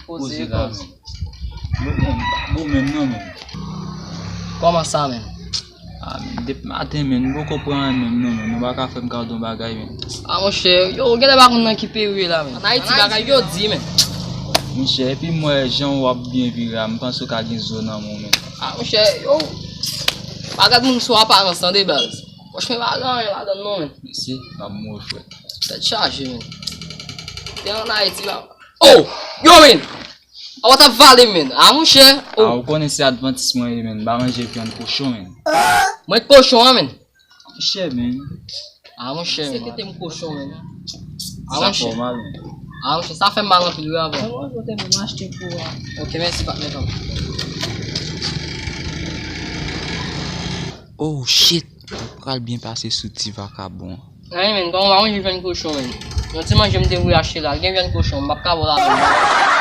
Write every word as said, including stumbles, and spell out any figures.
Poze la, men. Bon, men, bon, men, non, men. Kòman sa, men? Ah, men, depi maten, men, m poko pran anyen menm, non, men. Nou pa ka fè m kado yon bagay, men. Ah, monchè, yo, ou genlè pa konn nan ki peyi w ye la, men. An Ayiti, bagay yo di, men. Monchè, epi m wè jan w ap byen vire a, m panse w ka gen zo nan men w, men. Ah, monchè, yo, pa gad moun sou aparans, tande, baz. Franchman, pa gen anyen ladan, non, men. Mesye, m ap mouri, frè. Tèt chaje, men. Te an Ayiti, pa. Oh! Yo, men! Awa t ap vale, men. Ah, monchè. Ah, ou konnen se advantis mwen ye, men. M pa manje vyann kochon, men. Mwen kochon an, men. Monchè, men. Ah, monchè, men. Se kete m kochon, men. Ah, monchè. Sa fè w mal, men. Ah, monchè, sa fè m mal anpil, wi, avan. Mwen, mwen, mwen achte pou ou a. Ok, mèsi, patnè, fanm. Oh, shit! Ou pral byen pase sou ti vakabon. Anyen, men, kòman w pa manje vyann kochon, men? Yon ti manje m te voye achte la, gen vyann kochon, m p ap ka ba w lajan.